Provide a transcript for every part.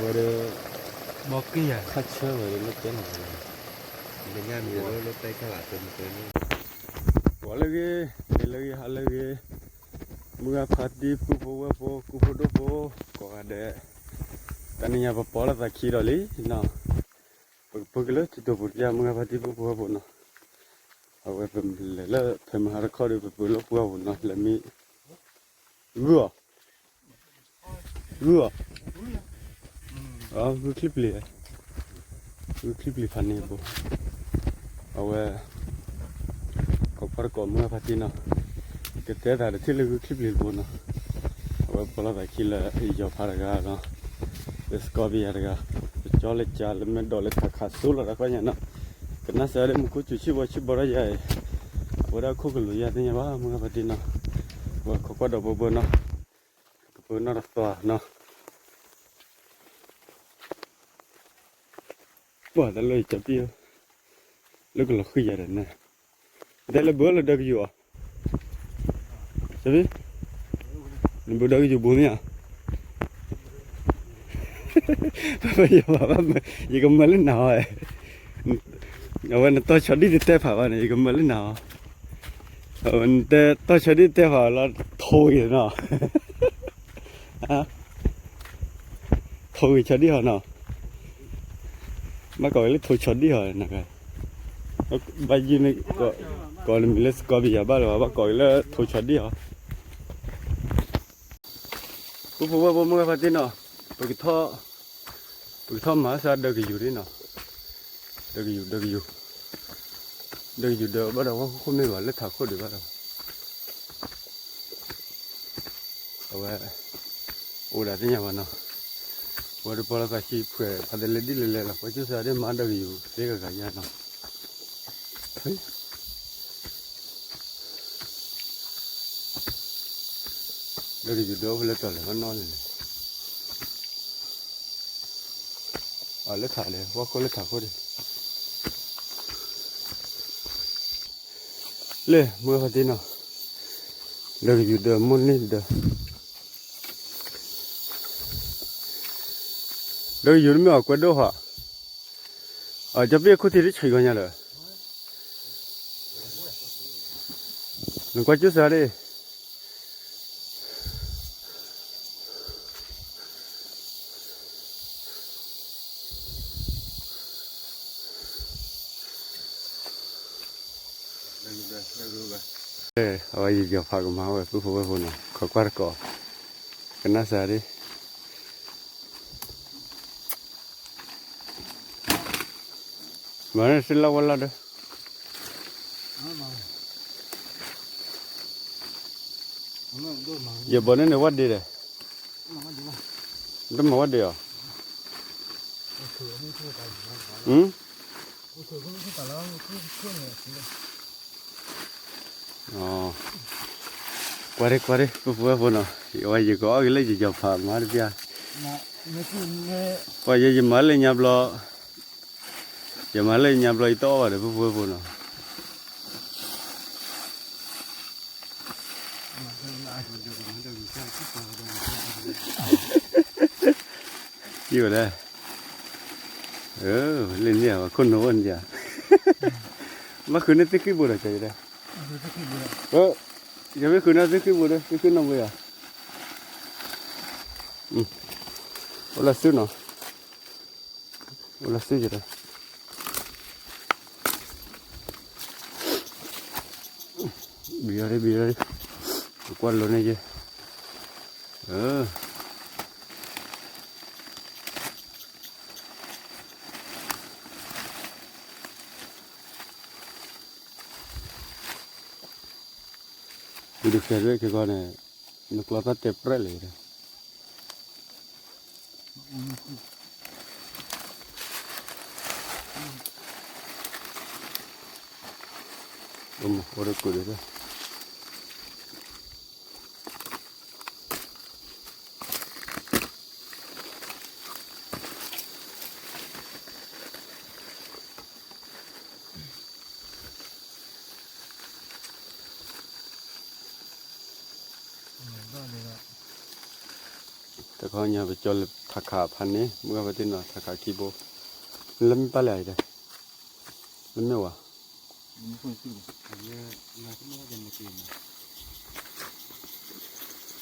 ဝဲဒီး ဘီက့ၢ်ယၤ ခါဆၢဝဲဒီးလၢတဲနီၤ, လၢညါမံၤလၢလၢတဲခါလၢတဲမုၢ်တဲန့ၣ်, ပှၤလၢဂ့ၤ, န့ၣ်လၢဂ့ၤ ဟးလၢဂ့ၤ, မုၢ်ဂၤဖါတံၢ် ပုၢ်ဖိဝဲၢ်ဖိ ကူဖိဒိၣ်ဖိ ကိးဂၤဒဲး, တနံၤညါပပီၢ်လိာ်သးခံဒီးလံနီၤ, ပကပၢက့ၤလၢထံတိာ်ပူၤတယၢ် မုၢ်ဂၤဖါတံၢ် ပုၢ်ဖိဝဲၢ်ဖိနီၤ, အဝဲပလဲၤလၢဖဲမဟါတခီဒီး ပပၢလၢပှၢ်ပူၤနီၤ လဲၤမံ ဂုၢ်အီၤ, ဂုၢ်အီၤ, ဂုၢ်ချံပျံၤ, ဂုၢ်ချံပျံၤဖးန့ၣ်အပူၤ, အဝဲ ခိးကွၢ်တကိးမုၢ်ဂၤဖါတံၢ်နီၤ, ကတဲသးတထံၣ်လၢဂုၢ်ချံပျံၤတပူၤနီၤ, အဝဲပီၢ်လိာ်သးခံလၢယီၤဖးတဂၤနီၤ, လၢစကီပယၤတဂၤ, ပကၠီလၢကၢလၢမဲာ်ဒီးလၢထးခးစိလီၤတၢ်ခီညါနီၤ, ကနၣ်စၢၤဒၣ်မူခိၣ်စူၤဆံၣ်ဘီဆံၣ်ဘီထီၣ်ယၤအံၤ, အဝဲဒၣ်ခိၣ်ကလူးယၤသ့ၣ်ညါဘၣ် မုၢ်ဂၤဖါတံၢ်နီၤ, အဝဲခိးကွၢ်ဒီးပှၤပှၤနီၤ, ကပၢနီၣ်တသီနီၤ, ပှၤတၢ်လၢယကၠီပံၣ်, လၢကလီၤဃံၤယၤဒီးန့ၣ်, တဲလၢဘၢလၢဒၢကယူၤအီၤ, ကၠီပံၣ်, နဘၢဒၢကယူၤဘူးမ့ၢ်ဧါ, ယကမၤလၢနၤအီၤ, အဝဲနတီၢ်ဆီဒံၣ်တတဲဖးဘၣ်န့ၣ် ယကမၤလၢနၤအီၤ, အဝဲနတဲတီၢ်ဆီဒံၣ်တတဲဖးလီၤ ထိၣ်ဂ့ၤနီၤ ထိၣ်ဂ့ၤဆီဒံၣ်ဟီနီၤ, ဘၣ်ကိးက့ၤလၢထိၣ်ဆီဒံၣ်ဟီ, ဘၣ်ယုၢ်န့ၣ်, ကိးနမံၤလၢစကီပယၤဘၣ်လၢၤဘၣ် ဘၣ်ကိးက့ၤလၢထိၣ်ဆီဒံၣ်ဟီ, ပုၢ်ဖိဝဲၢ်ဖိမုၢ်ဂၤဖါတံၢ်နီၤ, ပကထီၣ်, ပကထီၣ်မၤစၢၤဒၢကယူၤန့ၣ်နီၤ, ဒၢကယူၤ ဒၢကယူၤ, ဒၢကယူၤဒၢဘၣ်ဒီးဝဲခိၣ်မ့ၢ်ဂီၤလၢထးခိၣ်ဒံးဘၣ်ဒီး အဝဲ အိၣ်ဒၣ်သ့ၣ်ညါဘၣ်နီၤ, ဝဲတပီၢ်လၢသးခံဖှဲးဖးသလဲဒ်လဲၣ်လဲၣ်လီၤ ကွၢ်ကၠိစၢ်ဒ်မၤဒၢကယူၤသ့ဂၤဂၤညါနီၤ, ဒၢကယူၤဒၢအိၣ်ဖဲလဲၣ်တီၤလဲၣ်ဘၣ်နီၢ်လဲၣ်လဲၣ်, အလၢထးလဲၣ် ဝဲခိၣ်လၢထးခိၣ်ဒံး လၢမုၢ်ဖါတံၢ်နီၤ, ဒၢကယူၤဒၢမိၢ်န့ၢ်ဒၢ, ဒၢကယူၤတမ့ၢ်အီၤကွဲဒိၣ်ဟီ, အကၠီပ့ၣ်ခိၣ်ထံးတဆံးဂီၤညါလၢ နကွၢ်ကၠိစၢ်ဒၣ် အဝဲယယီၤဖးကမၤဝဲ ပုၢ်ဖိဝဲၢ်ဖိနီၤ ခိးကွၢ်တကိး ကနၣ်စၢ်ဒၣ် မၤန့ၢ်စ့လီၤဝဲလီၤဒီး ယဘီန့ၣ်န့ၣ်ဝဲဒ့ဒီး တမၤဝဲဒ့အီၤ ကွၢ်ရ့ၣ်ကွၢ်ရ့ၣ် ပုၢ်ဖိဝဲၢ်ဖိနီၤ ယဝဲယကအီၣ်က့ၤလၢယယီၤဖးမၤတပျၢ် ပှၤယဲယမၤလၢညါဘျီ ယမၤလၢညါဘျီ ယတအီၣ်ဘၣ်ဒီး ပုၢ်ဖိဝဲၢ်ဖိနီၤ ယဝဲဒၣ် လၢန့ၣ်အခိၣ်နူာ်ဝဲန့ၣ် ဘၣ်ဃုန့ၢ်သ့ၣ်ဃံဘိဒီး ကဲယဲဒၣ် ယမ့ၢ်ဃုန့ၢ်သ့ၣ်ဃံဘိဒီး သ့ၣ်ဃံနီၢ်ဘိယၤ အိၣ်လၢစုနီၤ အိၣ်လၢစုယဲဒၣ် ဘံၤအီၤဒ် ဘံၤအီၤဒ် ပကွၢ်လိၤန့ၢ်ယဲ ဝံၤတဖျဲးဒွဲၣ်ခဲကီန့ၣ် နကျီသၣ်တဲပြဲၣ်လံဒီး အိၣ်မူအိၣ်တကူာ်ဒီး ဘၣ်ဒီး တခီညါပကၠီလၢထးခးဖးန့ၣ် မုၢ်ဂၤဖါတံၢ်နီၤ ထးခးခံဘိ, လၢမ့ၢ်ပၢ်လဲၣ်အံၤတဲ, လၢမ့ၢ်ဝဲ,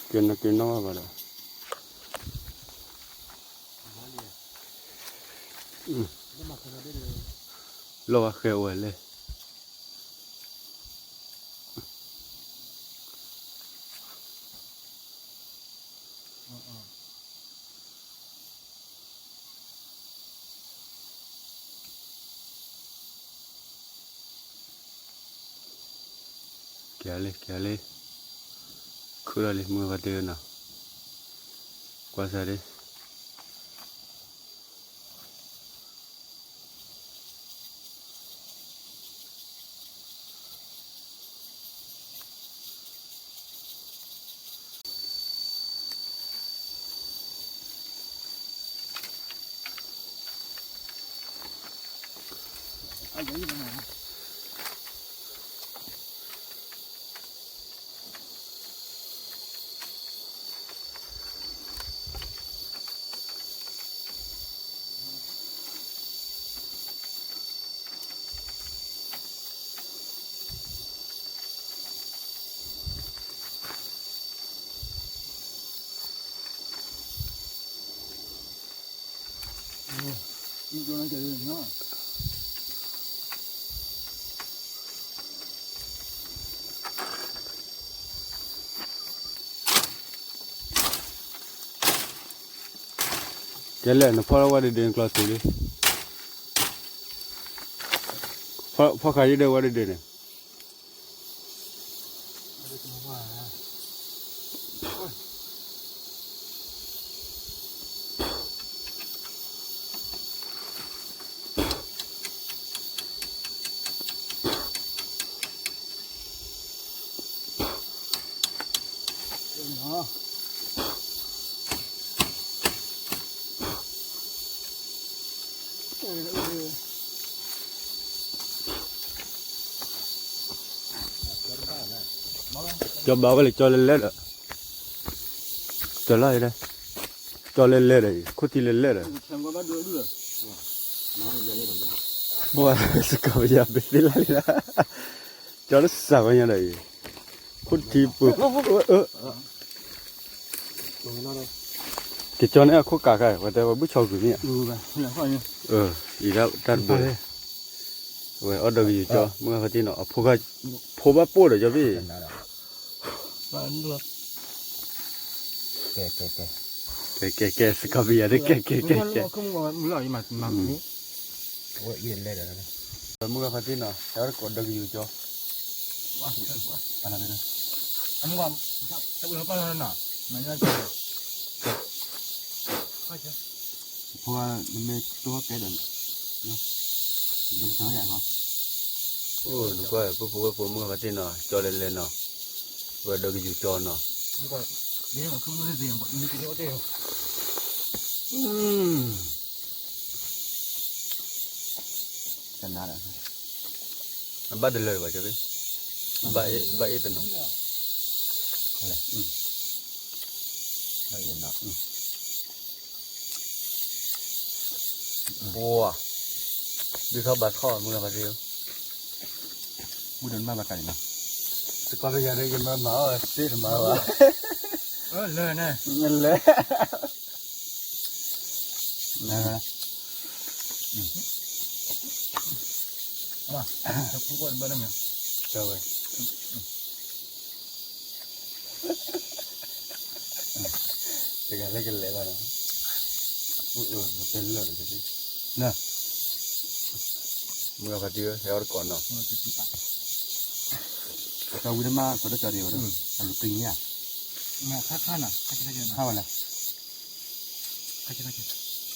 က့ၤနက့ၤနီၣ်ဘၣ်ဘၣ်ဒီး, လီၤဝဲဃဲဝဲလဲၣ်. က့ၤလံ က့ၤလံ, ခုၣ်လီၤလံ မုၢ်ဂၤဖါတံၢ်နီၤ, ကွၢ်စၢ်ဒ့ ကဲလဲၣ် နဖီၣ်ဝဲဒၣ်ဒၢးန့ၣ်ကျီသုးလံ, ဖီၣ်ဃာ်ယဒၢးဝဲဒၣ်ဒၢးန့ၣ် ကၠီဘၣ်ဝဲလၢကၠီလဲၤလဲၤဒီး, ကၠီလၢအံၤ, ကၠီလဲၤလဲၤဒီးအံၤ ခိၣ်ထံလဲၤလဲၤဒီး, ပှၤစကီးပယၤပသ့လၢလံလၢ, ကၠီလၢစၢ်ဝဲညါဒီးအံၤ, ခိၣ်ထံပှၤ, ကၠီန့ၣ်အခိၣ်ကးခါ ပှၤတဲပှၤဘုၣ်ဆီကွံာ်မ့ၢ်ဧါ, အံၤဒၣ်တၢ်တဘၢ, ဝဲအီၣ်ဒီးကယူၤကၠီ မုၢ်ဂၤဖါတံၢ်နီၤ အဖိ, ဖိဘၣ်ပိၢ်ဒီးကၠီဖံ ကဲကဲကဲ စကီးပယၤ ကဲကဲကဲကဲ, မုၢ်ဂၤဖါတံၢ်နီၤ ဟဲအီၣ်တကိးဒီးကယူၤကၠီ, ဖိမ့ၢ်တိၢ်ကဲဒီး, နကွၢ် ဖိဖိဝဲဖိ မုၢ်ဂၤဖါတံၢ်နီၤ ကၠီလဲၤလဲၤနီၤ, ဝဲဒီးကယူၤကၠီနီၤ, အဘၣ်တလၢာ်ဘၣ်ကၠီဖံ, ဘၣ်အ့ၣ်တနီၤ, ပှၤ, ဒုးထီၣ်ဘၣ်ထီၣ် မုၢ်ဂၤဖါတံၢ်ဧၢ, မုၢ်ဒီးနမၤဘၣ်ကးန့ၣ်နီၤ, စကီးပယၤဒီးယမၤမၤအီၣ်စ့တမၤဘၣ်, လဲၤ, လဲၤ ဝဲ, တဂၤလၢကလဲၤလီၤနီၤ, တဲလၢာ်လီၤ, မုၢ်ဂၤဖါတံၢ်ဧၢ ဟဲအီၣ်တကိးနီၤ, ကဝံၤတမါ ကဒိၣ်ကၠီဒံးဝဲ, အလူၤကံညါ, ခါဝဲလဲၣ်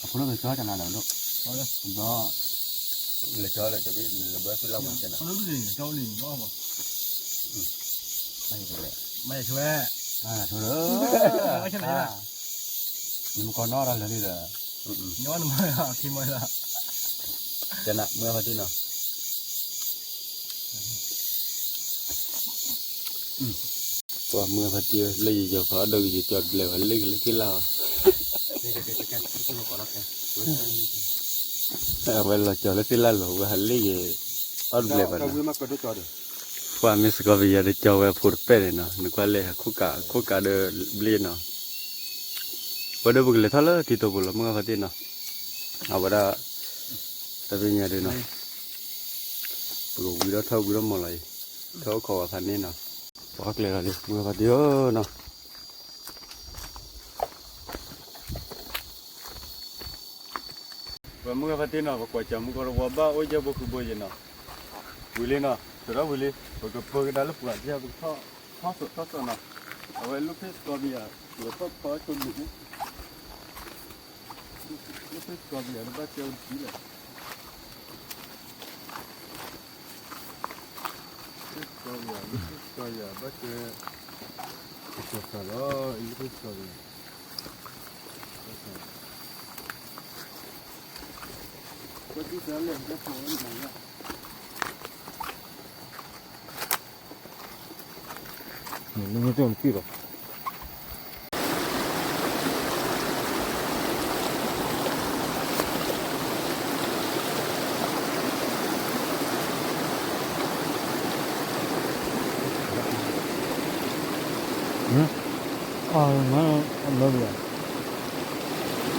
အဖိလၢကကၠီတနၤဒီး, ဘျီ, လဲၤကၠီလဲၤကၠီဘၣ် လၢဘၢသုလၢဝဲကနၤ, မၤယဆိဝဲ, မၤယဆိလၢ, နမကီၢ်နီၣ်တၢ်လၢာ်န့ၣ်ဒီး, ကနၣ်မုၢ်ဂၤဖါတံၢ်နီၤ, ပှၤမုၢ်ဂၤဖါတံၢ်ဧၢ, လၢယယီၤဖးအီၣ်ဒီးကယီၤကၠီတဘျဲၣ် ပှၤလ့ၣ်က့ၤလၢသ့ၣ်လၣ်အီၤ, အဝဲလီၤကၠီၤလၢသ့ၣ်လၣ်လီၤ ဝဲဟးလ့ၣ်က့ၤအီၣ်တဘျဲၣ်ဘၣ်နီၤ. ပှၤမ့ၢ်စ့ၢ်ကီးပယီၤဒီးကၠီဝဲအဖိတပဲၣ်န့ၣ်နီၤ, နကွၢ်လဲၣ် ခိၣ်ကးဒီးဘျ့နီၤ. ဝဲဒၣ်ပကလဲၤထီၣ်လၢထံတိာ်ပူၤလီၤ မုၢ်ဂၤဖါတံၢ်နီၤ. အဝဲဒၣ် တၢ်ပညါဒုးနီၤ, ပကဝံၤဒီးထီၣ်ဝံၤဒီးမီၢ်လီၤအံၤ, ထီၣ်အိၣ်ခိးဝဲဖးန့ၣ်နီၤ. ပှၤကျဲၤလီၤလံ မုၢ်ဂၤဖါတံၢ်ဧၢနီၤ. ပှၤမုၢ်ဂၤဖါတံၢ်နီၤ, ပကွၢ်စၢ်မူကီၢ်တဝီဘၣ် အိၣ်ယဲၢ်ဘိဃုဘိယဲၢ်နီၤ. ဝံၤလံနီၤ, ထုးထီၣ်ဝံၤလံ, ပကပၢကဒါလၢပှၤဒ်ပကထီၣ် ထီၣ်စိးထီၣ်စိးနီၤ. အဝဲလူၢ်ဖ့ၣ်စကီးဘံယၤ, လီၤထီၣ်ဖီဆိနုာ်လံ, လူၢ်ဖ့ၣ်စကီးဘံယၤ တဘၣ်ကဲအိၣ်တဆံလဲၣ်. ဖ့ၣ်စကီးဘံယၤ, လူၢ်ဖ့ၣ်စကီးဘံယၤ ဘၣ်ကဲ ကစၢ်သးလီၤ, လူၢ်ဖ့ၣ်စကီးဘံယၤ ကွၢ်စၢ်လဲၣ် ကဲဖိလၢနၤယၤ. နမ့ၢ်တမံၤလီၤ.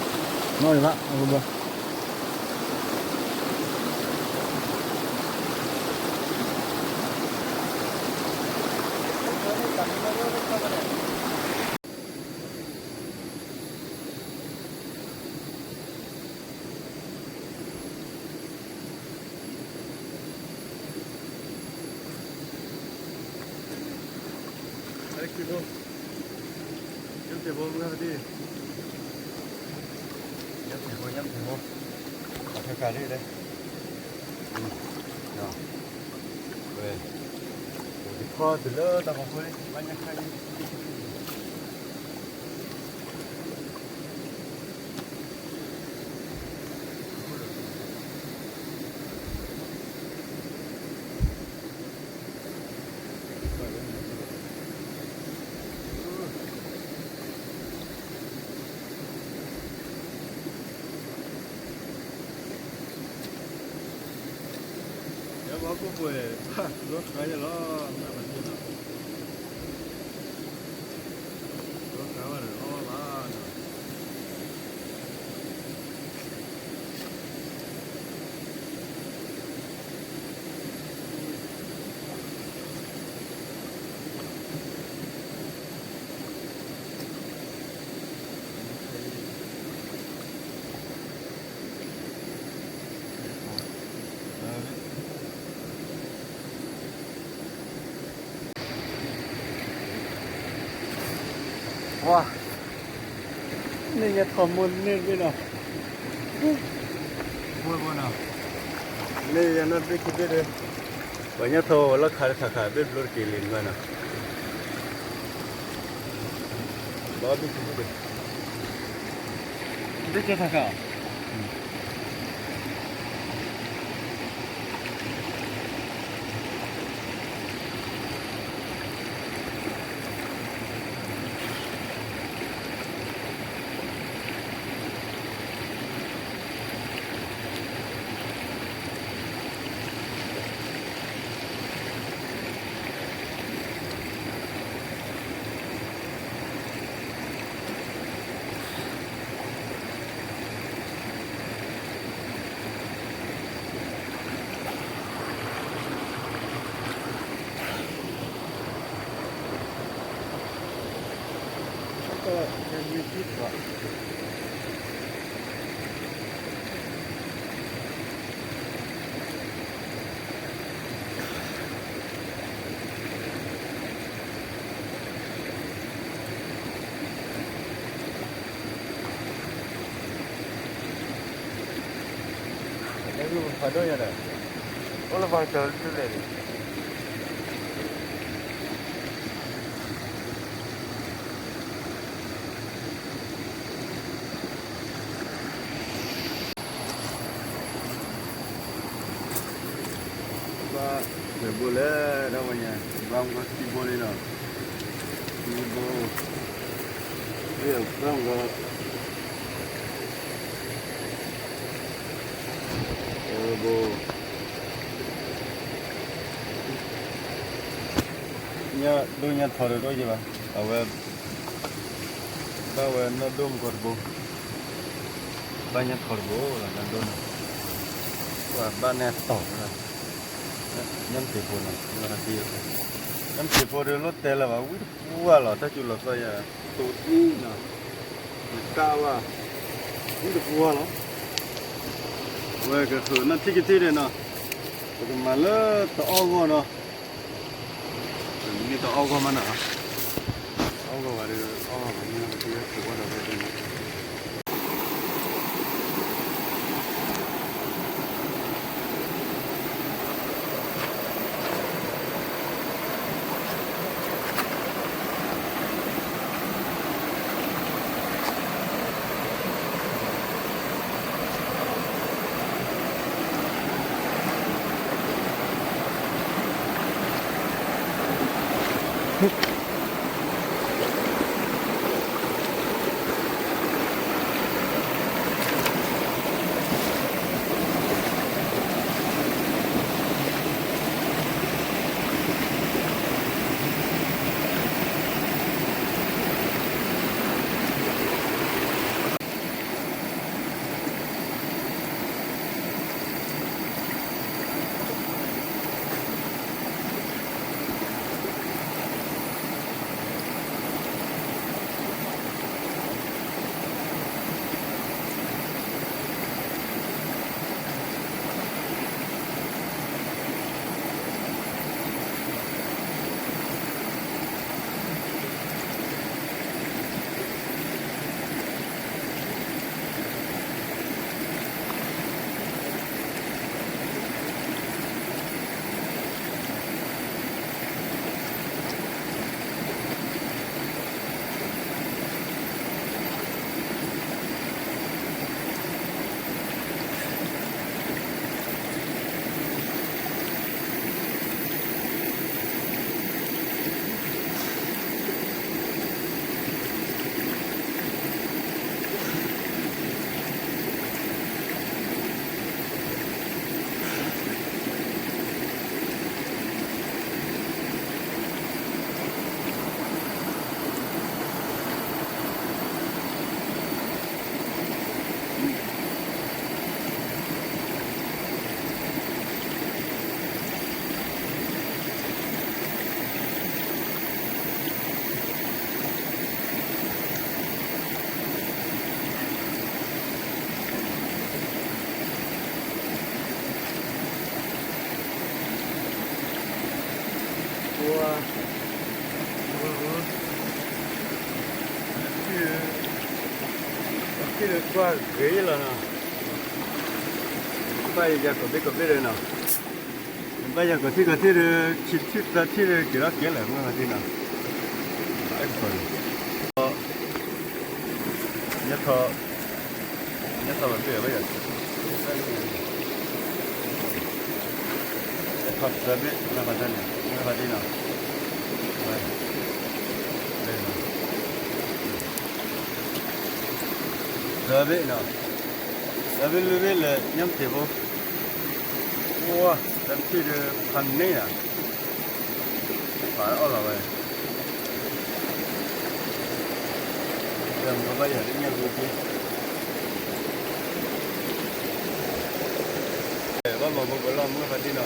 အီၤ မၤလီၤဘၣ်, မၤလီၤဘၣ်. ညၣ်ဖျဲၣ်ဖိ မုၢ်ဂၤဖါတံၢ်, ညၣ်ဖျဲၣ်ဖိ ညၣ်ဖျဲၣ်ဖိ, အထၢကၤလံလဲၣ်, ဝဲ, ယထီၣ်တုၤလၢတၢ်ဖီခိၣ်လံ ဘၣ်ညၣ်ခါလံ. ယဘၣ်ကိၣ်ပှဲၤ လီၤခါယလီၤ မုၢ်ဂၤဖါတံၢ်နီၤ, လီၤခါဘၣ်ဒီးအီၣ်ဘၣ်နီၤ. ပှၤ, န့ၣ်ယထီၣ်မိၢ်န့ၣ်တဘ့ၣ်နီၤ, မိၢ်ဘိနီၤ, န့ၣ်ယနီၢ်တဘ့ၣ်ခံဘ့ၣ်ဒီး, ပှၤညၣ်ထီၣ်ဝဲလီၤခါတခါခါ ဘ့ၣ်ဘျိတက့ၤလံမ့ၢ်နီၤ. ဘၣ်ဘ့ၣ်ခံဘ့ၣ်ဒီး, ဘ့ၣ်ကဲခါခါ ဖးဒိၣ်ညါဒီး, အိၣ်လၢပှၤကၠီၤလၢလဲၣ်န့ၣ် ဘၣ်မ့ၢ်ဘိလဲၣ် ဒၣ်ဝဲညါ ဘၣ်မူကီၢ်ထံဘိလံနီၤ, ဘၣ်မ့ၢ် ဘိ ညၣ်ဒိၣ်ညၣ်ထီဒီးတအိၣ်ယံၤဘၣ်, အဝဲ ဘၣ်ဝဲနီၢ်ဒိၣ်မူကီတဘိ, ဘၣ်ညၣ်ထီတဘိလီၤနီၢ်ဒိၣ်န့ၣ်, ပှၤဘၣ်နဲၣ်တီၤ, ညၣ်မ့ၢ်တ့ၤဖိနီၤ, ညၣ်မ့ၢ်တ့ၤဖိဒီးလိၣ်တဲလၢၤဘၣ်, ဝံတပှၢ်လီၤ တၢ်စူၤလီၤသီယၤ, တိၤဒ်နီၤ, နကၣ်ဘၣ်, ဝံတပှၢ်လီၤ, အဝဲကဃုာ်နီၢ်ထံၣ်ကထံၣ်န့ၣ်နီၤ, ပကမၤလၢတအီၣ်ဂီၢ်နီၤ မ့ၢ်တအီၣ်ဂီၢ်မးနီၤ, အီၣ်ဂီၢ်ဘၣ်ဒီး အီၣ်ဂီၢ်ဘၣ်မ့ၢ် ပကဃုာ်ဝဲဒီးဝဲဒၣ်နီၤ. ပှၤ ပှၤ ပှၤ ပှၤ ကွၢ်ဂ့ၤလီၤနီၤ, ဘၣ်ယၤကိးဘ့ၣ်ကိးဘ့ၣ်ဒီးနီၤ, ဘၣ်ယၤကိးထံၣ်ကိးထံၣ်ဒီး ခံထံၣ်သၢထံၣ်ဒီး က့ၤထီၣ်ကဲလၢာ်မ့ၢ်ဘၣ်သ့ၣ်နီၤ, အဲၣ်ကပီၤန့ၣ် ညၣ်ထီ ညၣ်ထီဘၣ်ဘ့ၣ်ဘၣ်ယၤ, ညၣ်ထီသၢဘ့ၣ် မ့ၢ်ဘၣ်သ့ၣ်နီၤ, သၢဘ့ၣ်နီၤ, သၢဘ့ၣ်လွံၢ်ဘ့ၣ်လၢ ညၣ်မ့ၢ်တ့ၤဖိ, အိၣ် တၢ်ထံၣ်ဒီးဖးန့ၢ်ဧါ, ပာ်အီၣ်လီၤဝဲ ဒီးမ့ၢ်ဘၣ်ယၤလၢညၣ်ဂူက့, ဘၣ်မၤဘိကလီၢ်မုၢ်ဖးတံၢ်နီၤ,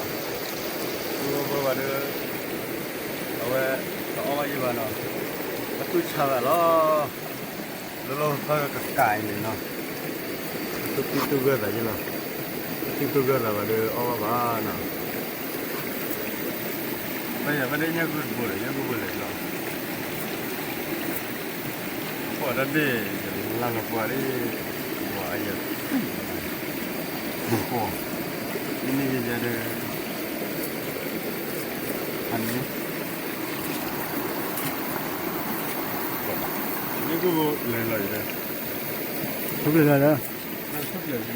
မုၢ်ဘိဘၣ်ဒီး အဝဲ တအီၣ်ဘၣ်ယံၤဘၣ်နီၤ, အသူၣ်ဆါသးလီၤ, လီၤလီၤဖးကကးအံၤန့ၣ်နီၤ, သူၣ်ကံၢ်သူၣ်ဂၢၢ်သးယံၤလီၤ, သူၣ်ကံၢ်သူၣ်ဂၢၢ်သးဘၣ်ဒီးအီၣ်ဘၣ်ဘၣ်နီၤ, ဘၣ်ယၤဘၣ်ဒီးညၣ်ဂူတဘိဒီး ညၣ်ဂူဘိလဲၣ်လီၤ ပှၤတၢ်ဒ့ၣ် ယလၢ်လီၤပှၤဒ် ပှၤအယၤ ပှၤ မ့ၢ်န့ၣ်ယယဲဒီး အန့ၣ် မ့ၢ်ကဘိလဲၤလီၤယၤဒီး ထူပျဲၢ်လီၤဒီး ထူပျဲၢ်လံ ထူပျဲၢ်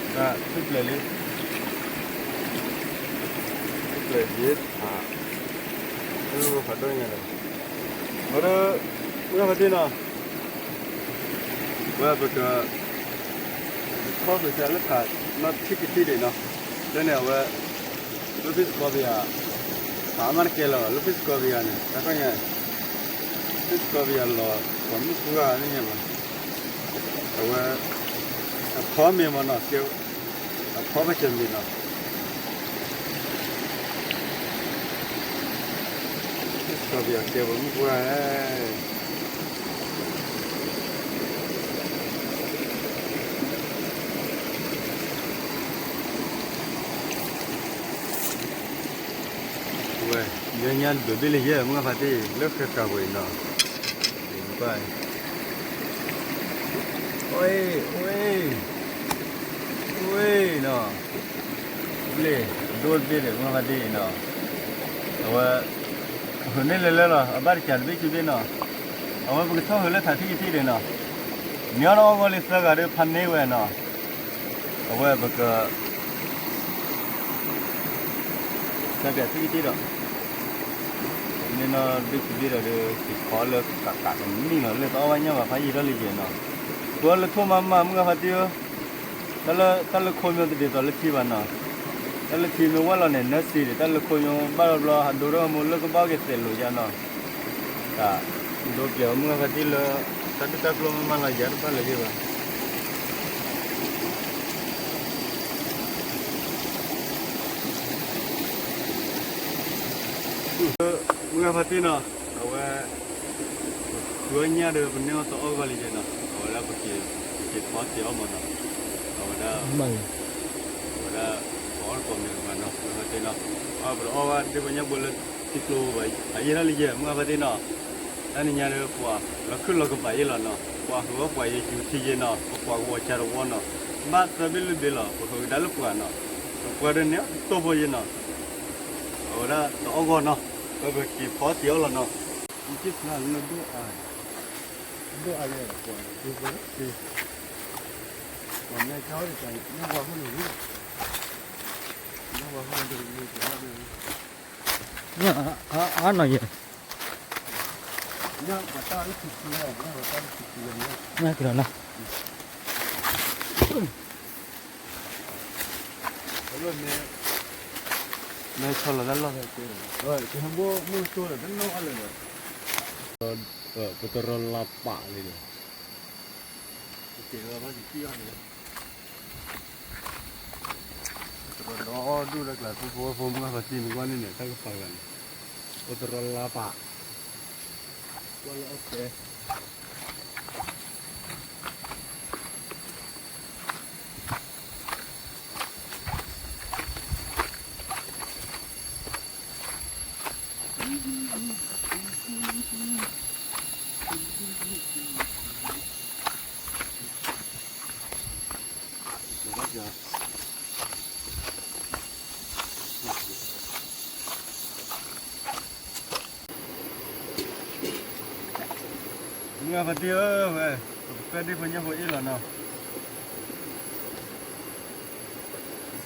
လံ ထူပျဲၢ်ယဲ ဖးဒိၣ်ညါဒီး အဝဲဒၣ် မုၢ်ဂၤဖါတံၢ်နီၤ, ဝဲပက ခီၣ်ဖျိးစၢၤလၢထးနီထံကထံၣ်ဒံးနီၤ, လၢန့ၣ်အဝဲ လၢဖံးစကီးပယၤ ဖးမးတကဲလၢၤဘၣ် လၢဖံးစကီးပယၤန့ၣ် တၢ်ခီညါ ဖံးစကီးပယၤလီၤ ပှၤမုၣ်ပှၢ်န့ၣ်ညါဘၣ်, အဝဲ အဖီမ့ၤမ့ၢ်နီၤ ကဲ အဖီဘၣ်စၢၤမ့ၤနီၤ, ဖံးစကီးပယၤကဲ ပှၤမုၣ်ပှၢ် ဝဲ ညါညါတဘျုးဘ့ၣ်လၢယဲၢ် မုၢ်ဂၤဖါတံၢ် လၢဃဲၤဃာ်ပှၤအံၤနီၤ, ဘၣ် အိၣ် အိၣ် အိၣ်နီၤ, ဘျ့ၣ် အဒိၣ်တဘ့ၣ်ဒီး မုၢ်ဂၤဖါတံၢ်နီၤ, အဝဲ အဟူးန့ၢ်လၢလၢလီၤ အဘၣ်တကးတဘ့ၣ်ခံဘ့ၣ်နီၤ, အဝဲပကထီၣ်ဟူးလၢထးထံၣ်ကထံၣ်ဒံးနီၤ, နံၤအီၤနီၢ်အီၣ်ဂီၢ်လံသၢဂၤဒီးဖးန့ၢ်ဝဲနီၤ, အဝဲပက စၢ်ပၠးထံၣ်ကထံၣ်ဒီး န့ၣ်နီၤ ဒုးကဘ့ၣ်ဒီး က့ၤဖီလၢကးကးကနံၣ်လီၤ လၢတအီၣ်ဘၣ်ညၣ်ဘၣ်ဖးယံာ်ထီၣ်လံယဲနီၤ, ကွၢ်လၢထိၣ်မးမး မုၢ်ဂၤဖါတံၢ်ဧၢ, တၢ်လၢ တၢ်လၢခိမ့ၢ်တဒ်သိးလၢထံဘၣ်နီၤ, တၢ်လၢထံမ့ၢ်ဝဲလီၤန့ၣ် နၢစံးဒံး တၢ်လၢခိမ့ၢ်ဘၣ်ဘျီဘျီ ဟးဒိတၢ်ဂီၤမူလၢကဘၣ်က့ၤသဲးလိာ်ယါနီၤ, တၢ်ဒိပျဲၤမုၢ်ဂၤဖါတံၢ်လၢ တၢ်ဒုၣ်တၢ်ကျိမ့ၢ်မးလီၤ ယၤတဘၣ်လၢၤယဲဘၣ် မုၢ်ဂၤဖါတံၢ်နီၤ, အဝဲ ပဃုအီၣ်ညၣ်ဒီး ပန့ၢ်အီၣ်တအီၣ်ဂီၢ်လံယဲနီၤ, အဝဲဒၣ်ပက့ၤ ပက့ၤဖီစ့အီၣ်မးနီၤ, အဝဲဒၣ် အဝဲဒၣ် ပအီၣ်တကိးမ့ၢ်ကမၤနီၤ မုၢ်ဂၤဖါတံၢ်နီၤ, အဝဲပတအီၣ်ဘၣ်ဒ့ၣ်ပညၣ်ဘိလၢထံကျိဘၣ် အယဲၢ်ထီၣ်လံယဲ မုၢ်ဂၤဖါတံၢ်နီၤ, တၢ်နံၤညါဒီးပှၤ လီၤခုၣ်လီၤကပၤယဲလီၤနီၤ, ပှၤဟုးအီၣ်ပှၤယဲယူၤထံယဲနီၤ, ပပှၤကဝီၤဆါတဝီနီၤ, ဘၣ်သၢဘ့ၣ်လွံၢ်ဘ့ၣ်လီၤ ပဟုးကဒါလၢပှၤနီၤ, ပကွၢ်ဒ်န့ၣ်တိၢ်ဖိယဲနီၤ အဝဲဒၣ်တအီၣ်ဂီၢ်နီၤ, ပက့ၤဖီစ့အီၣ်လီၤနီၤ, ယက့ၤဖျါလၢဒိၣ်အါ, ဒိၣ်အါယဲ ပှၤက့ၤဖီစ့, ပှၤမ့ၢ်ကၠီတကး မ့ၢ်ဝါဖိန့ၣ်ဝံၤ, မ့ၢ်ဝါဖိန့ၣ်တကး အါနီၤယဲ, ညါပှၤတၢ်လၢခံခံလီၤ, ညါပှၤတၢ်လၢခံခံလီၤ, ညါက့ၤလီၤနီၤ မ့ၢ် မ့ၢ်ဆီလီၤတၢ်လီၢ်ဖဲက့ၤ, ကဟဲဘိမုၢ်ကတိၢ်ဒီး တနီၣ်အါလၢာ်ဒီး, ပတရီလါပာ်လံဒီး, ပတရီဒီဒူၣ်တၢ်ကျး ဖိဖိဖိမုၢ်ဂၤဖါတံၢ်န့ၣ် ကွၢ်န့ၣ်န့ၣ် တၢ်ကပာ်ဂၤန့ၣ်, ပတရီလါပာ်, ကွၢ်လၢအီၣ်တဲ မုၢ်ဂၤဖါတံၢ်ဧၢ, ဝဲ ပကပၢၢ်ဒ့ၣ်ဖိညၣ်ဖိအ့ၣ်လီၤနီၤ,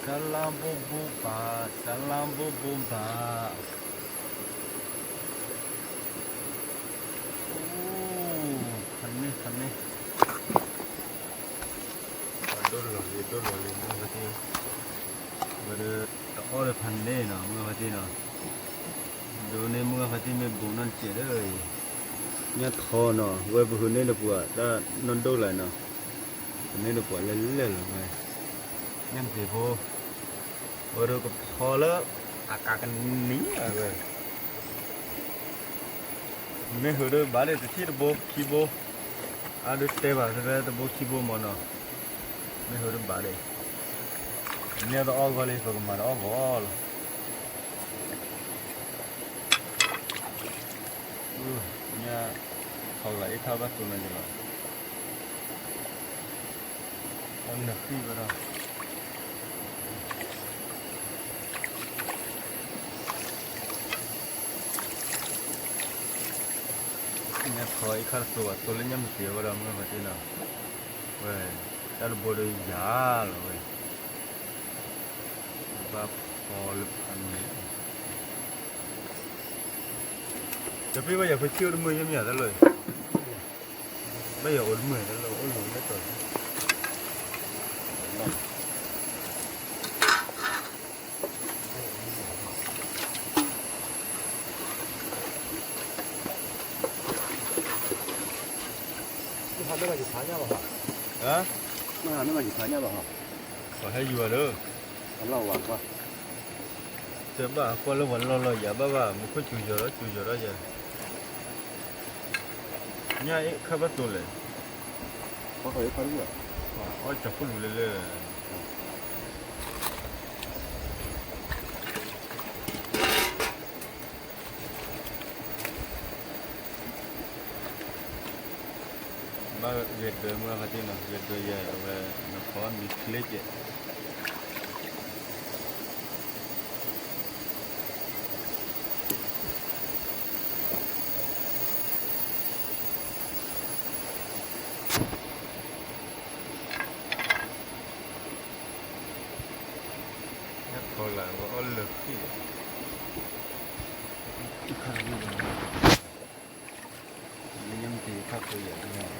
စလါဘိဘိဘၣ်, စလါဘိဘိဘၣ်, အိၣ် ဖးန့ၢ် ဖးန့ၢ် ပှၤဒိၣ်လီၤလံ ဒိၣ်လီၤလံ မုၢ်ဂၤဖါတံၢ်, ဝဲဒီးတအီၣ်ဒီးဖးန့ၢ်နီၤ မုၢ်ဂၤဖါတံၢ်နီၤ, ဒိးန့ၢ်မုၢ်ဂၤဖါတံၢ်မ့ၢ်ဘူးနီတစဲးဒီးအံၤ, ညၣ်ထီနီၤ ဝဲပဟုးန့ၢ်ဒီးပှၤတၢ်နီၢ်ဒိၣ်လၢနီၤ, ပန့ၢ်ဒီးပှၤလဲၢ်လဲၢ်လီၤဝဲ, ညၣ်တပ့ၤဖိ ဝဲဒီးကဖီလၢ အကးကနံၤဝဲ မ့ၢ်ဟုးဒီးဘၣ်ဒီး တထံၣ်တဘိခံဘိ, အါဒုးတဲဘၣ်ဖဲဖဲတဘိခံဘိမ့ၢ်နီၤ, မ့ၢ်ဟုးဒီးဘၣ်ဒီး, မ့ၢ်တအီၣ်ဂီၢ်လံ ပကမၤတအီၣ်ဂီၢ်လီၤ, ညၣ်ထီကလၤအ့ၣ်ထီၣ်ဘၣ်သိးနၤယလီၤ အနဃံၣ်ဝဲဒၣ်, ညၣ်ထီအ့ၣ်ခါတသိးဘၣ် သိးလၢညၣ်မ့ၢ်တ့ၢ်ဝဲဒၣ် မုၢ်ဂၤဖါတံၢ်နီၤ, ဝဲ တၢ်တဘိဒီးယၤလီၤဝဲ, ဘၣ်ဖီလၢဖးန့ၣ် တပ့ၢ်ဘၣ်ယၤဖိဆံးအိၣ်တမုာ်ယဲမ့ၢ်ယၤတၢ်လီၢ်အံၤ, ဘၣ်ယၤအိၣ်တမုာ်တၢ်လီၢ်အိၣ်လီၤလၢတီၤ မ့ၢ်မ့ၢ်ယဖးညါဘၣ်ဟီ, ပှၤဟဲယူၤအီၤဒီး, အလီၢ်ဝၤကွၢ်, တဲဘၣ်ကွၢ်လၢပှၤလီၢ်လီၢ်ယၤဘၣ်ဘၣ် မူခိၣ်စူၤယီၤဒီးစူၤယီၤဒီးယၤ, ညၣ်အ့ၣ်ခါဘၣ်တိၤလဲၣ်, အီၣ်ကၠီၤခိၣ်လူၤလဲၤလဲၤ ဘၣ်ဂဲၤဒၢမုၢ်ဂၤဖါတံၢ်နီၤ ဂဲၤဒၢယဲအဝဲ, နခီမံၤချ့ကဲး ညၣ်ထီလၢအဝဲအီၣ်လၢာ်ဃံၣ်, လၢညၣ်မ့ၢ်တ့ၢ်ခါဖိယၤ,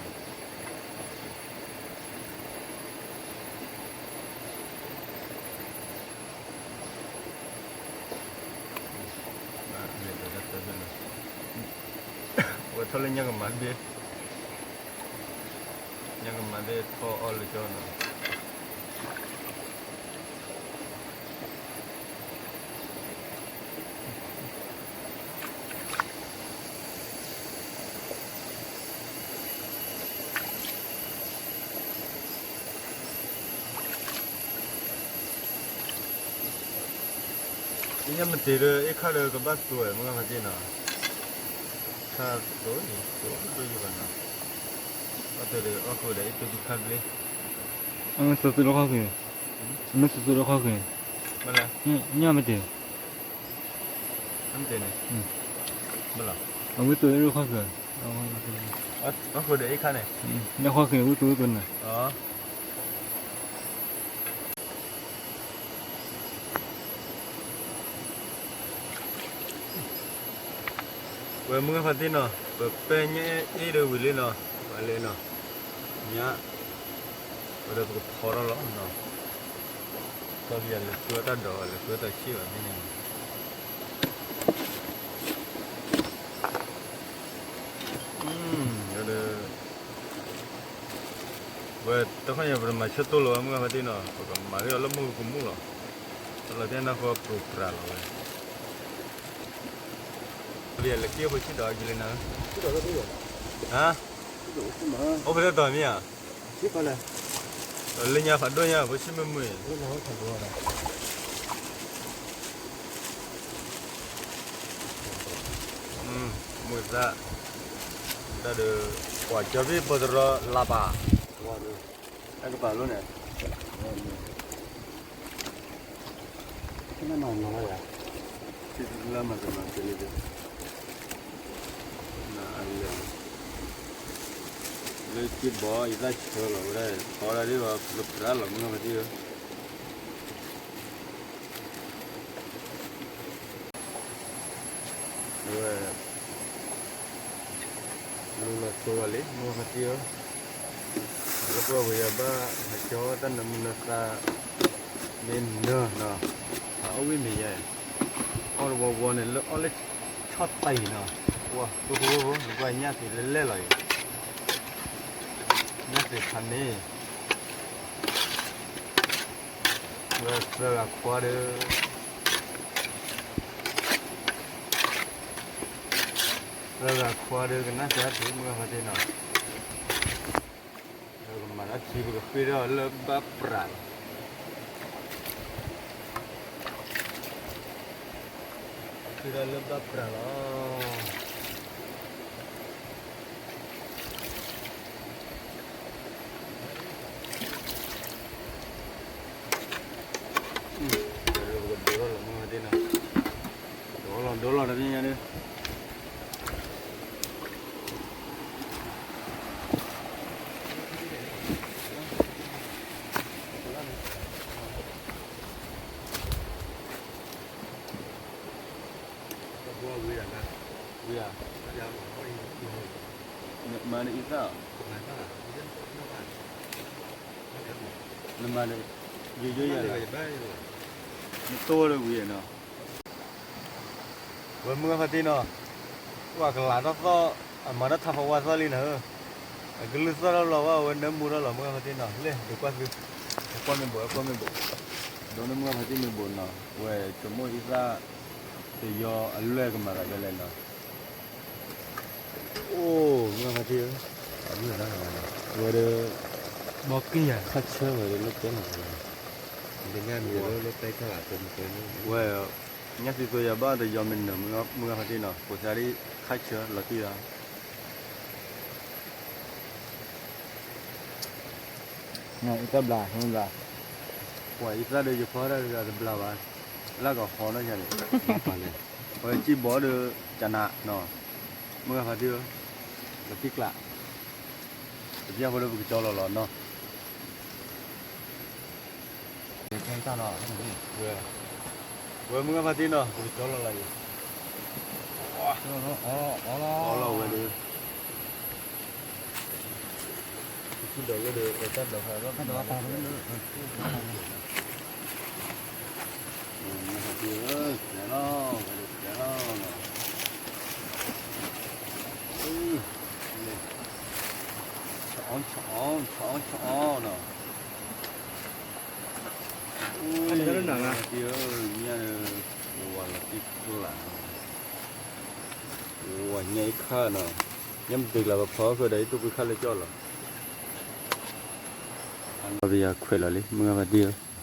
ဝဲထီၣ်လၢညၣ်ကမၤဘ့ၣ်, ညၣ်ကမၤဘ့ၣ်ထီၣ်အီၣ်လၢကၠီနီၤ ညၣ်မ့ၢ်တ့ၢ်ဒီး အ့ၣ်ခါဒီးကဘၣ်တိၤဝဲ မုၢ်ဂၤဖါတံၢ်နီၤ, ခါတိၤန့ၣ် တိၤဒိၣ်ယဘၣ်နီၤ, အီၣ်တ့ၢ်ဒီးအီၣ်ဃိဒီး အ့ၣ်တ့ၢ်ဒုးခါဘျ့, အမ့ၢ်သုးသုးလၢခီၣ်ဃ့ၢ်, အမ့ၢ်သုးသုးလၢခီၣ်ဃ့ၢ်, ညၣ်မ့ၢ်တ့ၢ်, မ့ၢ်တ့ၢ်န့ၣ်, အဝဲသုးလၢခီၣ်ဃ့ၢ်, အီၣ်ဃိဒီးအ့ၣ်ခါန့ၣ်, လၢခီၣ်ဃ့ၢ်ဝဲသုးသုးန့ၣ် ဝဲမုၢ်ဂၤဖါတံၢ်နီၤ ပပဲညၣ်အ့ၣ်ဒီးဝံၤလံနီၤ ပှၤလဲၤနီၤ ညၣ် ဝဲဒီးပကဖီထီၣ်လီၤနီၤ ခီပယၤလဲၤဃုအတၢ်ဒီး လဲၤဃုအတၢ်ဆံၣ်ဘၣ်သ့ၣ်ညါ ဒီး ဝဲတခီညါ ပတမၤဆၢတိၢ်လီၤဝဲမုၢ်ဂၤဖါတံၢ်နီၤ ပကမၤဂ့ၤအီၤလၢမုၢ်ကမူၣ်လီၤ တၢ်လီၤတဲနၢ်ဃီပြူၤပြၤလီၤဝဲ ပယလဲၤက့ၤဖိဆံးဒီးကလံနၤ ဟါ အိၣ်ဖဲလဲၣ်တီၤမ့ၢ်ဧါ လၢညါဖးဒိၣ်ညါ ဖိဆံးမုၢ်မုၢ် မုၢ်သၣ် တၢ်ဒီး ပှၤကၠီဘ့ၣ်ပၢတရီလါပာ် တၢ်ကပာ်လိန့ၣ် လၢမၤတနီၤကလံၤ လၢက့ဘီယသၣ်ဆၢလီၤဝဲဒၣ် ခီဒၣ်ဒ်ဘၣ်ပြၢလီၤမုၢ်ဂၤဖါတံၢ်ဧၢ အဝဲ လူလီၤသိလီၤလံ မုၢ်ဂၤဖါတံၢ်ဧၢ, လၢပှၤဝဲယၤဘၣ် ဟဲကၠီတၢ်နၢမူနၢသး မ့ၢ်နၢနီၤ, အအီၣ်ဝံၣ်မ့ၤယဲ, အီၣ်တဝီဝီန့ၣ် လၢအီၣ်လၢဆီၣ်သံနီၤ, ဝါ ဖိဖိဖိဖိ နကွၢ်ညၣ်သ့လဲၣ်လဲၣ်လီၤအံၤ, ညၣ်သ့ခါန့ၣ် ဝဲသၢဂၤခွါဒီး သၢဂၤခွါဒီး ကနၣ်စၢ်တုၤမုၢ်ဂၤဖါတံၢ်နီၤ, ပကမၤတၢ်ထံ ပကဃ့ထီၣ်လၢဘၣ်ပြးလီၤ, ဃ့ထီၣ်လၢဘၣ်ပြးလီၤ. ပကဒိထီၣ်လီၤမုၢ်ဂၤဖါတံၢ်နီၤ, ဒိလီၤဒိလီၤတသ့ၣ်ညါဒုး, ဘၣ်ဝံၤဒၣ်လၢ မၤဒ်အံၤသၣ်, နမၤဒီး ယိယိယၤလီၤ, နတိၢ်ဒီးဝံၤနီၤ, ဝဲမုၢ်ဂၢ်ဖါတံၢ်နီၤ, ပှၤကလးထီၣ်သီၣ်, အမၤတၢ်ထးဖီဝါသီၣ်လံနၤဧၢ, အကလုၢ်သီၣ်ထီၣ်လီၤဘၣ် အဝဲနၢမူထီၣ်လီၤ မုၢ်ဂၢ်ဖါတံၢ်နီၤ, လၢဒုးကွၢ်သု, ကွၢ်မ့ၢ်ဘိး ကွၢ်မ့ၢ်ဘိး, ဒီးနမုၢ်ဂၢ်ဖါတံၢ်မ့ၢ်ဘိးနီၤ, ဝဲဆိကမိၣ်အံသၣ် တယီအလွဲၢ်ကမၤသးဒ်လဲၣ်နီၤ. အိၣ် မုၢ်ဂၢ်ဖါတံၢ်ဧၢ, ဝဲဒီး ဘီက့ၢ်ယၤ ခါဆၢဝဲဒီးလၢတဲနီၤ, ဝဲ ညၣ်သံသိယၤဘၣ်တယီမ့ၢ်နၢၤ မုၢ်ဂၢ်ဖါတံၢ်နီၤ, ကိးသးဒ်ခါဆၢလီၤတံၢ်ဧါ. အံသၣ်ဘျါ, ပှၤအံသၣ်ဒီးယဖီတၢ်တဂၤတဘျါဘၣ်, လၢကဟီနီၢ်ယၤန့ၣ်, ပှၤစံၣ်ဘီဒီး ကနးနီၤ, မုၢ်ဂၢ်ဖါတံၢ်ဧၢ, ပတံၢ်ကျး, ပတံၢ်ဖိဒီးပကကၠီလီၤလီၤနီၤ. ဝဲမုၢ်ဂၢ်ဖါတံၢ်နီၤ ပကကၠီလီၤလီၤအံၤ, အီလီၤဝဲဒီး ပဖုဒီးလၢဒီး တၢ်ဒိးဖးဒီး မုၢ်ဂၢ်ဖါတံၢ်ဧၢ, ကဲလီၤ, ဝဲဒီးကဲလီၤနီၤ, ဆအီဆအီ ဆအီဆအီနီၤ. မုၢ်ဂၢ်ဖါတံၢ်ဧၢ, ညၣ်ဒီး ဝၤလီၤတံၢ်ကျး, ဝၤညၣ်အံၤခါနီၤ, ညၣ်မတ့ကျးပဖီဃုာ်ဒီး ယတိၢ်ကွံခါလၢကၠီလီၤ. ပယၤခွဲးလီၤလံ မုၢ်ဂၢ်ဖါတံၢ်ဧၢ.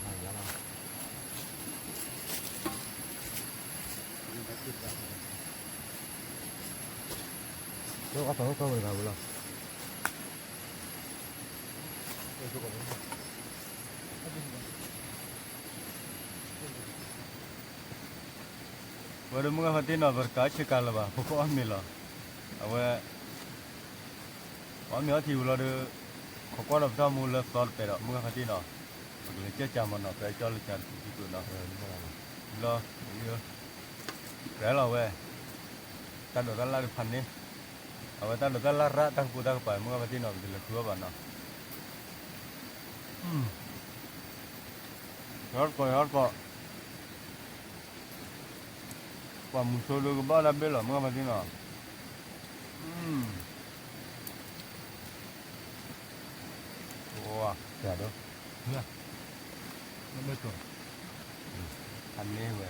ဝဲဒီးမုၢ်ဂၢ်ဖါတံၢ်နီၤ ပတကးဆ့ကၤလၢၤဘၣ် ပကအီၣ်မ့ၤလီၤ. အဝဲ ပအီၣ်မ့ၤအီထံဝံၤလီၤဒီး ခိးကွၢ်ဒီးပတၢ်မူလၢသီတပဲာ်ဒီး မုၢ်ဂၢ်ဖါတံၢ်နီၤ, ပကလဲၤကၢကၢမနီၤ ပကဲကၠီလၢကၢတပူၤစံကိးနီၤ, လီၤ ကဲလီၤဝဲ တၢ်ဒိးတၢ်လၢ်တဖးန့ၣ်, အဝဲတၢ်ဒိးတၢ်လၢ်ရၣ်တၢ်ကပိာ်တၢ်ကပၤ မုၢ်ဂၢ်ဖါတံၢ်နီၤ ပတလဲၤဃုအီၣ်ဘၣ်နီၤ. ဟဲတကိးဟဲတကိး, ပှၤမူဆိဒုကဘၣ်တၢ်ဘ့ၣ်လီၤ မုၢ်ဂၢ်ဖါတံၢ်နီၤ. ဝါ တၢ်ဒိး အန့ၢ်ဝဲ လီၤတံၢ်ကျးဝဲ,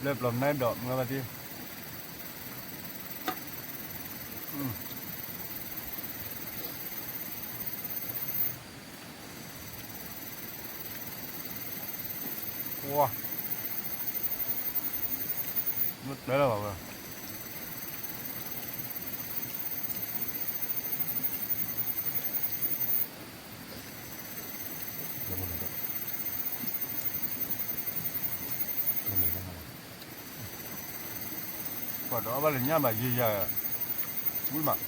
လၢပျီၤမနုၤဒီး မုၢ်ဂၢ်ဖါတံၢ်, ဝါ, မ့ၢ်တဲလၢၤဘၣ်ဝဲ ပှၤဒီးအီၣ်ဘၣ်လၢညၣ်ဘၣ်ယံာ်ယၤ, ဝံၣ်မး,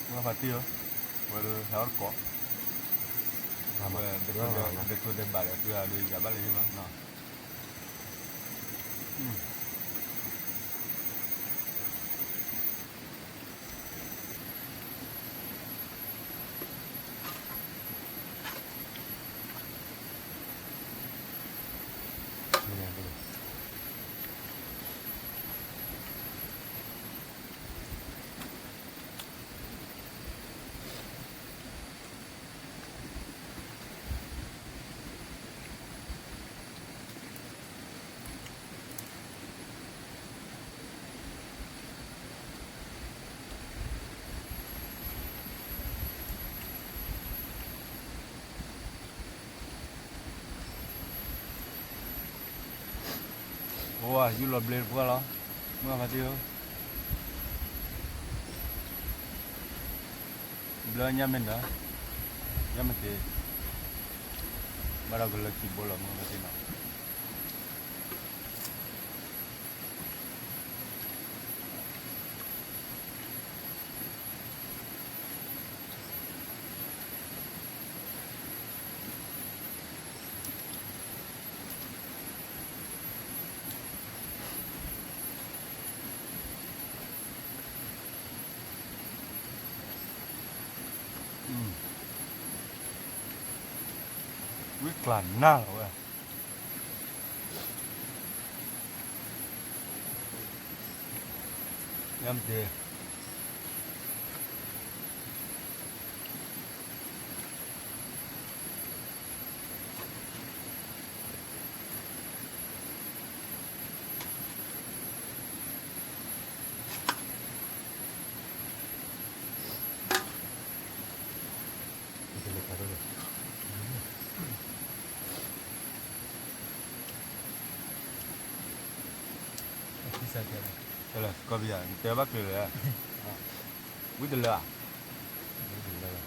မုၢ်ဂၢ်ဖါတံၢ်ဧၢ, ဝဲဒီးဟဲအီၣ်တကိး, ဝဲ ဒဲးထိၣ်ဒဲးဘးဒီး တုၤအဒိယၤဘၣ်လၢယံာ်မးနီၤ. ဝါ ယူၢ်လီၤဘျ့တပှၢ်လီၤ, မုၢ်ဂၤဖါတံၢ်ဧၢ, ဘျၢညါမ့ၢ်နၢၤ, ညါမ့ၢ်သ့, ဘၣ်ဒီးကလၢခံဘိလီၤ မုၢ်ဂၤဖါတံၢ်နီၤ. ဝံကျၢ်နၢ်လီၤဝဲ, ညါမ့ၢ်သ့. ကီၢ်ပယီၤ နတဲဘၣ်ကျဲၤလဲၣ်, ဝံတလၢဧါ, ဝံတလၢ,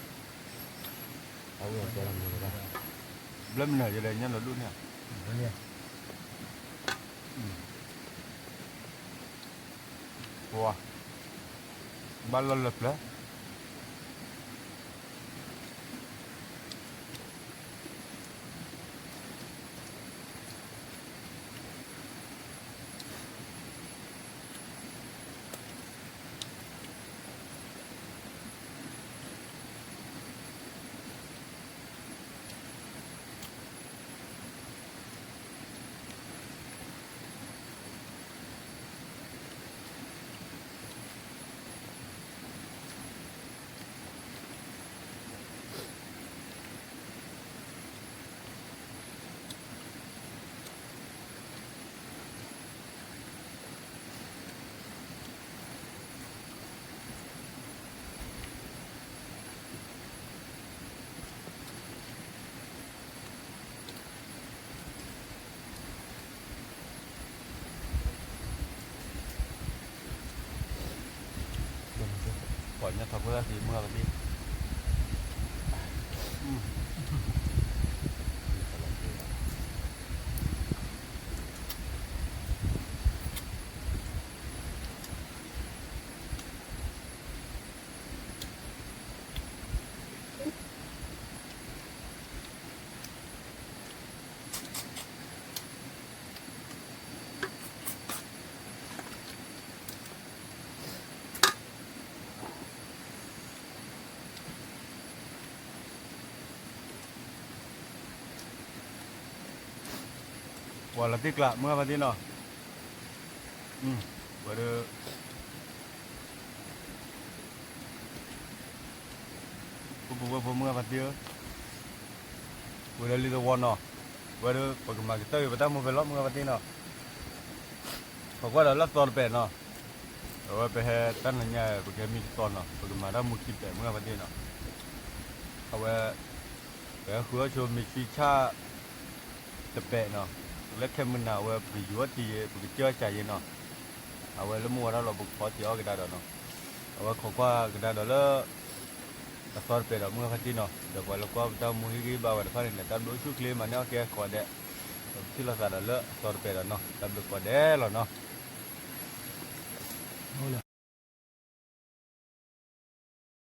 ဘျၢမနုၤယလဲၤညါလီၤဒိၣ်န့ၣ်ဧါ, ပှၤ, ဘၣ်လီၢ်လၢပျၢၤ. ပှၤညါထီၣ်ဖိသၣ်သံမုၢ်ဂၤပသ့ၣ်, ပှၤလီၤတံၢ်ကျး မုၢ်ဂၤဖါတံၢ်နီၤ, ဝဲဒၣ် ပပုၢ်ဝဲၢ်ဖိမုၢ်ဂၤဖါတံၢ်ဧၢ, ဝဲဒၣ်လံသဝီနီၤ, ဝဲဒၣ်ပကမၤကတၢၢ်က့ၤပတၢ်မူဖဲလီၤ မုၢ်ဂၤဖါတံၢ်နီၤ, ခိးကွၢ်ဒီးလၢသီတပဲာ်နီၤ, အဝဲပဟဲတၢ်နၤညါ ပကဟဲမံတသီနီၤ ပကမၤတၢ်မူခံပဲာ် မုၢ်ဂၤဖါတံၢ်နီၤ, အဝဲ ပဟဲဃုအီၣ်ဆိမ့ၢ်ဆံဆၣ် တပဲာ်နီၤ, လၢခဲမုၢ်နၤဝဲပကယူၤအီၣ်တံၤယဲ ပကစၢၢ်အီၣ်ကၢ်ယဲနီၤ, အဝဲလၢမုၢ်ဝါထီၣ်လီၤ ပကဖီတံၤအီၣ်ကဒါဒီးနီၤ, အဝဲခိးကွၢ်ကဒါဒီးလၢ အသီတပဲာ်ဒီး မုၢ်ဂၤဖါတံၢ်နီၤ, ဒီးပှၤလၢကွၢ်ပတၢ်မူဟ့ၣ်ဂံၢ်ဘါဝဲတဖၣ်န့ၣ် တၢ်ဘျုးအိၣ်ဆူၣ်ချ့မၤန့ၢ်အီၣ်ကဲကိးဂၤဒဲး, ဒီးပထံၣ်လိာ်သးဒီးလၢအသီတပဲာ်ဒီးနီၤ တၢ်ဘျုးကိးဂၤဒဲးလီၤနီၤ.